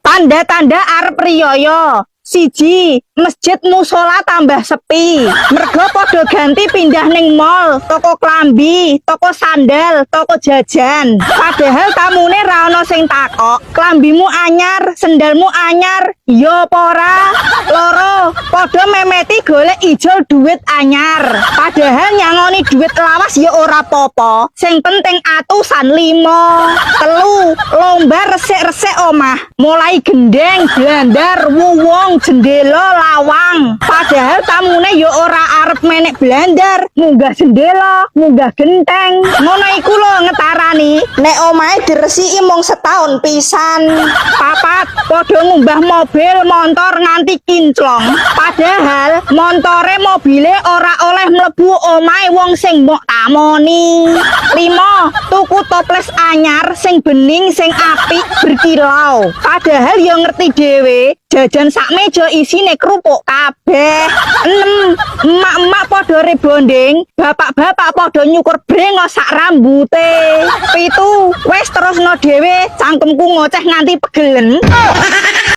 Tanda-tanda arep riyoyo. 1, masjid musola tambah sepi. Mergo padha ganti pindah ning mall, toko klambi, toko sandal, toko jajan. Padahal tamune ra ono sing takok, "Klambimu anyar, sendalmu anyar, yo apa ora?" 2, padha memeti golek ijol duit anyar. Padahal nyangoni duit lawas ya ora popo. Sing penting atusan limo. 3, lomba resik-resik omah. Mulai gendeng, blandar, wuwung, jendela, lawang. Padahal tamune ya ora arep menek blandar, munggah jendela, munggah genteng. Ngono iku lho ngetarani nek omahe diresiki mung setahun pisan. 4, padha ngumbah mobil, motor nganti kinclong. Padahal montore, mobile ora oleh mlebu omahe wong sing mbok tamoni. 5, tuku toples anyar sing bening, sing apik, berkilau. Padahal ya ngerti dhewe, jajan sak meja isine kerupuk kabeh. 6, emak-emak padha rebonding, bapak-bapak padha nyukur brengos sak rambute. 7, wes terusno dhewe, cangkemku ngoceh nganti pegelen.